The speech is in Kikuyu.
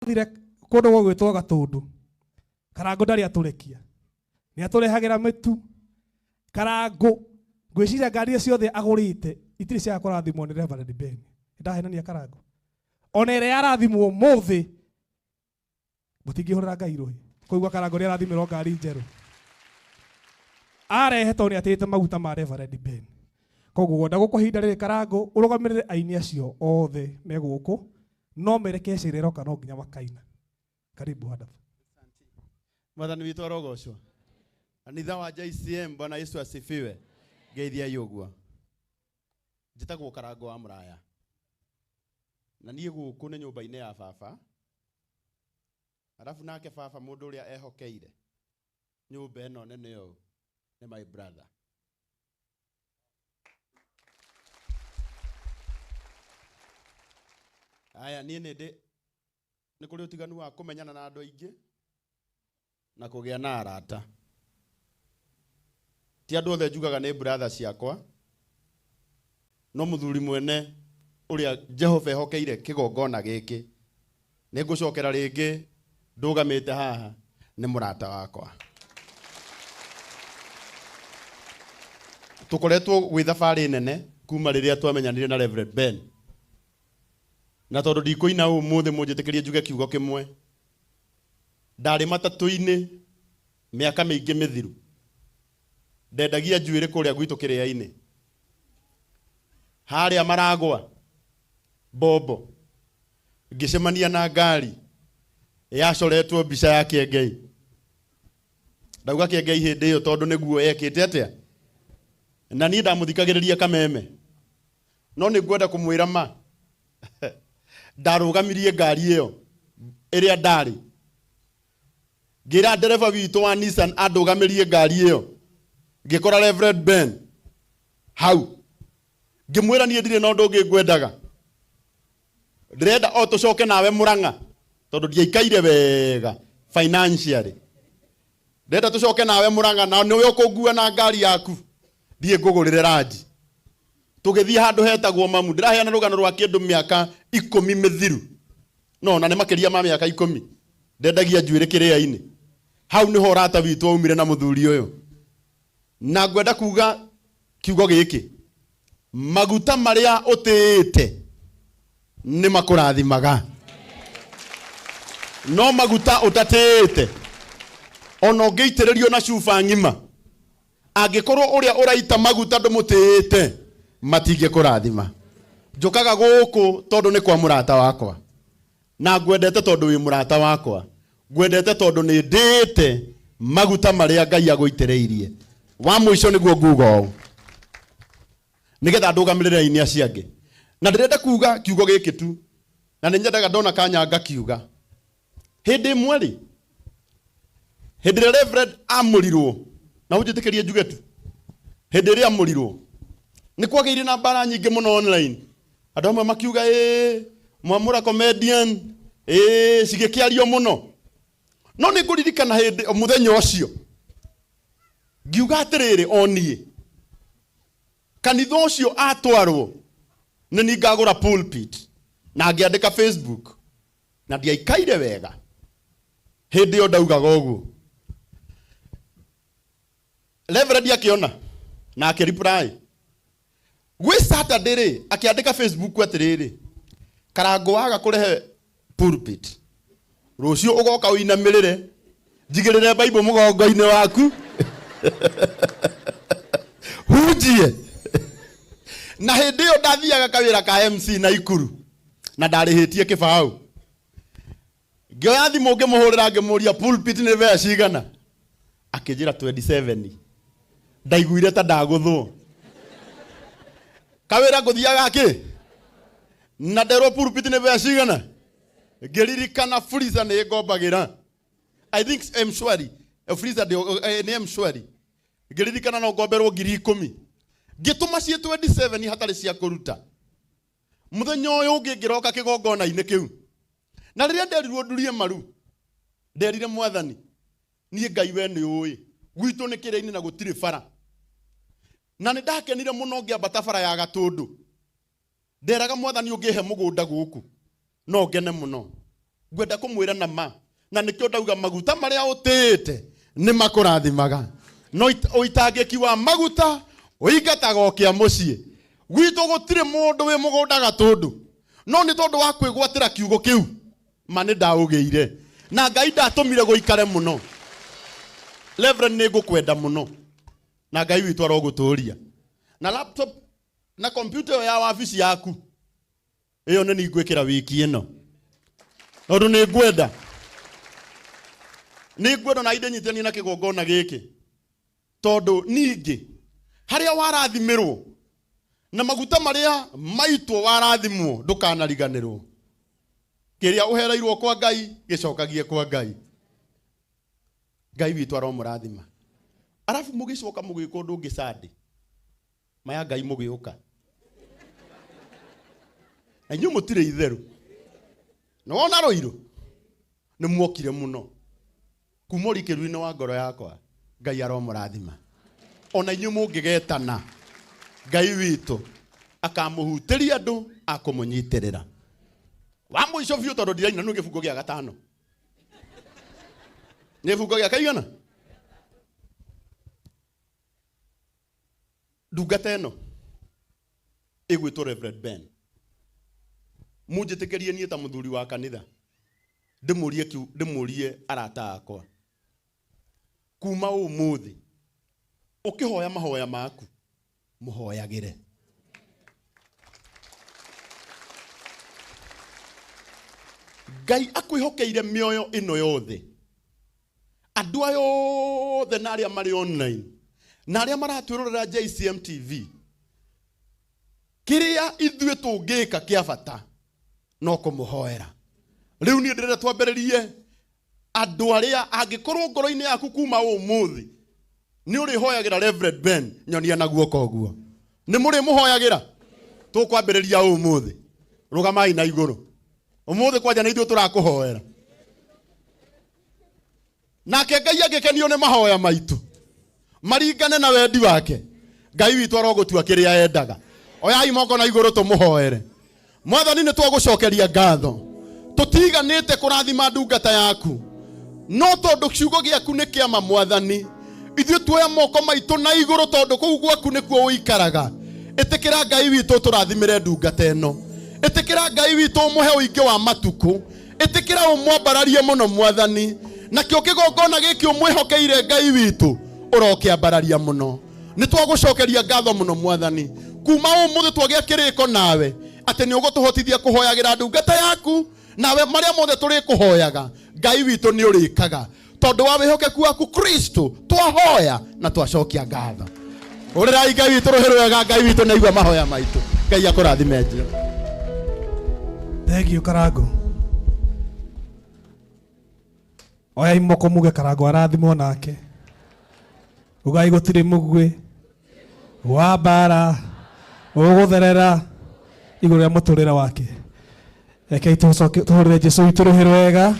Thire kũndũ gũgwĩtwo Gatũndũ. Karangũ ndarĩ atũrekia, nĩ atũrehagĩra mĩtu. Karangũ ngwĩciria ngari icio ciothe agũrĩte itirĩ ciaga kũrathimwo nĩ Reverend Ben. Ndahenania Karangũ? Ona ĩrĩa yarathimwo ũmũthĩ, mũtingĩhũrĩra Ngai rũhĩ kũigua Karangũ nĩ arathimĩrwo ngari njerũ arehe, tondũ nĩ atĩĩte maguta ma Reverend Ben. Koguo ngwenda gũkũhe ihinda rĩrĩ, Karangũ, ũrũgamĩrĩre aini acio othe me gũkũ, no mere kesha ĩrĩa ĩroka no nginya makaina. Karibu Hadafa. Mwathani witũ arogocwo. Kanitha wa JCM, Bwana Yesu asifiwe. Ngeithiai ũguo. Njĩtagwo Karango wa Mũraya. Na niĩ gũkũ nĩ nyũmba-inĩ ya baba. Arabu nake baba mũndũ ũrĩa ehokeire nyũmba ĩno nene ũũ nĩ my brother. Aya, niĩ nĩ ndĩ nĩ kũrĩ ũtiganu wa kũmenyana na andũ aingĩ na kũgĩa na arata. Ti andũ othe njugaga nĩ brother ciakwa, no mũthuri mwene ũrĩa Jehova ehokeire kĩgongona gĩkĩ, nĩ ngũcokera rĩngĩ ndũgamĩte haha, nĩ mũrata wakwa. Tũkoretwo gwĩ thabarĩ nene kuma rĩrĩa twamenyanire na Reverend Ben. Na tondũ ndikũina ũmũthĩ, mũnjĩtĩkĩrie njuge kiugo kĩmwe. Ndarĩ matatũ-inĩ mĩaka mĩingĩ mĩthiru, ndendagia njuĩrĩ kũrĩa gwitũ kĩrĩa-inĩ harĩa maragwa bombo, ngĩcemania na ngari yacoretwo mbica ya Kĩengei. Ndauga Kĩengei hĩndĩ ĩyo tondũ nĩguo ekĩte atĩa, na niĩ ndamũthikagĩrĩria kameme, no nĩ ngwenda kũmwĩra ma ndarũgamirie ngari ĩyo ĩrĩa ndarĩ, ngĩra ndereba witũ wa Nissan andũgamĩrie ngari ĩyo. Ngĩkora Reverend Ben hau, ngĩmwĩra niĩ ndirĩ na ũndũ ũngĩ ngwendaga, ndĩrenda o tũcoke nawe Mũrang'a, tondũ ndiaikaire wega financially. Ndĩrenda tũcoke nawe Mũrang'a na nĩwe ũkũngua na ngari yaku, thiĩ ngũgũrĩre ranji. Tũgĩthiĩ handũ hetagwo Mamu. Ndĩraheana rũgano rwa kĩndũ mĩaka 10 mĩthiru, no na nĩ makĩria ma mĩaka 10. Ndendagia njuĩrĩ kĩrĩa-inĩ. Hau nĩho ũrata witũ waumire na mũthuri ũyũ. Na ngwenda kuga kiugo gĩkĩ, maguta marĩa ũtĩĩte nĩ makũrathimaga, no maguta ũtatĩĩte, ona ũngĩitĩrĩrio na cuba ng'ima, angĩkorwo ũrĩa ũraita maguta ndũmũtĩĩte, matingĩkũrathima. Njũkaga gũkũ tondũ nĩ kwa mũrata wakwa, na ngwendete tondũ wĩ mũrata wakwa, ngwendete tondũ nĩ ndĩĩte maguta marĩa Ngai agũitĩrĩirie. Wa mũico nĩguo nguga ũũ nĩgetha ndũgamĩrĩre aini acio angĩ, na ndĩrenda kuga kiugo gĩkĩ tu, na nĩ nyendaga ndona kanya ngakiuga. Hĩndĩ ĩmwe rĩ, hĩndĩ ĩrĩa Reverend amũrirwo, na ũnjĩtĩkĩrie njuge tu, hĩndĩ ĩrĩa amũrirwo nĩ kwagĩire na mbara nyingĩ mũno online. Andũ amwe makiuga ĩĩ mwamũra comedian, ĩĩ cigĩkĩario mũno. No nĩ ngũririkana hĩndĩ mũthenya ũcio ngiuga atĩrĩrĩ, o niĩ kanitha ũcio atwarwo nĩ niĩ ngagũra pulpit, na ngĩandĩka Facebook, na ndiaikaire wega hĩndĩ ĩyo ndaugaga ũguo. Reverend akĩona na akĩreply gwĩ Saturday rĩ, akĩandĩka Facebook atĩrĩrĩ, "Karango waga kũrehe pulpit, rũciũ ũgoka ũinamĩrĩre njigĩrĩre Bible mũgongo-inĩ waku hunjie." Na hĩndĩ ĩyo ndathiaga kawĩra ka MC na Ikuru na ndarĩhĩtie kĩbaũ. Ngĩoya thimũ ngĩmũhũrĩra, ngĩmũria pulpit nĩ mbeca cigana, akĩnjĩra 27. Ndaiguire ta ndagũthwo. Kawĩra ngũthiaga kĩ na nderwo pulpit nĩ mbeca cigana? Ngĩririkana Fuliza nĩ ngombagĩra, I think M-Shwari. Fuliza nĩ M-Shwari. Ngĩririkana no ngomberwo 10,000, ngĩtũma ciĩ 27 hatarĩ cia kũruta. Mũthenya ũyũ ũngĩ ngĩroka kĩgongona-inĩ kĩu, na rĩrĩa nderirwo ndurie maru, nderire Mwathani, niĩ Ngai we nĩ ũĩ gwitũ nĩ kĩrĩa-inĩ na gũtirĩ bara, na nĩ ndakenire mũno ngĩambata bara ya Gatũndũ. Nderaga Mwathani, ũngĩhe mũgũnda gũkũ no ngene mũno. Ngwenda kũmwĩra na ma, na nĩkĩo ndauga maguta marĩa ũtĩĩte nĩ makũrathimaga, no ũitangĩki wa maguta ũingataga o kĩa mũciĩ. Gwitũ gũtirĩ mũndũ wĩ mũgũnda Gatũndũ, no nĩ tondũ wa kwĩgwatĩra kiugo kĩu, ma nĩ ndaũgĩire na Ngai ndatũmire gũikare mũno. Reverend, nĩ ngũkwenda mũno na Ngai witũ arogũtũria. Na laptop na kompyuta ĩyo ya wabici yaku ĩyo nĩ ningwĩkĩra wiki ĩno, tondũ nĩ ngwenda, nĩ ngwenda na indĩnyitanie na kĩgongona gĩkĩ, tondũ ningĩ harĩa warathimĩrwo na maguta marĩa maitwo warathimwo, ndũkanariganĩrwo. Kĩrĩa ũhereirwo kwa Ngai gĩcokagie kwa Ngai. Ngai witũ aromũrathima. Arabu mũgĩcoka mũgĩka ũndũ ũngĩ Sunday maya Ngai mũgĩũka na inyuĩ mũtirĩ itherũ. Nĩ wona rũirũ nĩ muokire mũno kuma ũrikĩru-inĩ wa ngoro yakwa. Ngai aromũrathima. Ona inyuĩ mũngĩgetana, Ngai witũ akamũhutĩria andũ akũmũnyitĩrĩra. Wa mũico biũ, tondũ ndiraina nũ gĩbungo gĩa gatano, nĩ gĩbungo gĩa kaigana. Ndungata ĩno ĩgwĩtwo Reverend Ben, munjĩtĩkĩrie niĩ ta mũthuri wa kanitha ndĩmũrie ndĩmũrie arata akwa, kuma ũmũthĩ ũkĩhoya mahoya maku mũhoyagĩre. Ngai akwĩhokeire mĩoyo ĩno yothe, andũ aya othe na arĩa marĩ online na arĩa maratwĩrorera JCM TV. Kĩrĩa ithuĩ tũngĩka kĩa bata no kũmũhoera. Rĩu niĩ ndĩrenda twambĩrĩrie andũ arĩa angĩkorwo ngoro-inĩ yaku kuma ũmũthĩ nĩ ũrĩhoyagĩra Reverend Ben, nyonia na guoko ũguo nĩ mũrĩmũhoyagĩra. Tũkwambĩrĩria ũmũthĩ. Rũgamai na igũrũ. Ũmũthĩ kwanja nĩ ithuĩ tũrakũhoera, nake Ngai angĩkenio nĩ mahoya maitũ maringane na wendi wake, Ngai witũ arogũtua kĩrĩa endaga. Oyai moko na igũrũ tũmũhoere. Mwathani, nĩ twagũcokeria ngatho. Tũtiganĩte kũrathima ndungata yaku, no tondũ kiugo gĩaku nĩ kĩama, Mwathani, ithuĩ tuoya moko maitũ na igũrũ, tondũ kũu gwaku nĩkuo ũikaraga. Ĩtĩkĩra, Ngai witũ, tũrathimĩre ndungata ĩno. Ĩtĩkĩra, Ngai witũ, ũmũhe ũingĩ wa matukũ. Ĩtĩkĩra ũmwambararie mũno, Mwathani. Nakĩo kĩgongona gĩkĩ ũmwĩhokeire, Ngai witũ, ũrokĩambararia mũno. Nĩ twagũcokeria ngatho mũno, Mwathani. Kuma ũmũthĩ twagĩa kĩrĩko nawe atĩ nĩ ũgũtũhotithia kũhoyagĩra ndungata yaku, nawe marĩa mothe tũrĩkũhoyaga, Ngai witũ, nĩ ũrĩkaga tondũ wa wĩhokeku waku Kristo. Twahoya na twacokia ngatho. Ũrĩrai Ngai witũ rũhĩ rwega. Ngai witũ nĩ aigua mahoya maitũ. Ngai akũrathime njĩra. Thank you, Karango. Oyai moko muge Karango arathimwo nake. Ugai gũtirĩ mũguĩ wa mbara ũgũtherera igũrũ rĩa mũtũrĩre wake. Rekei tũcoke tũhũrĩre Jesu witũ rũhĩ rwega.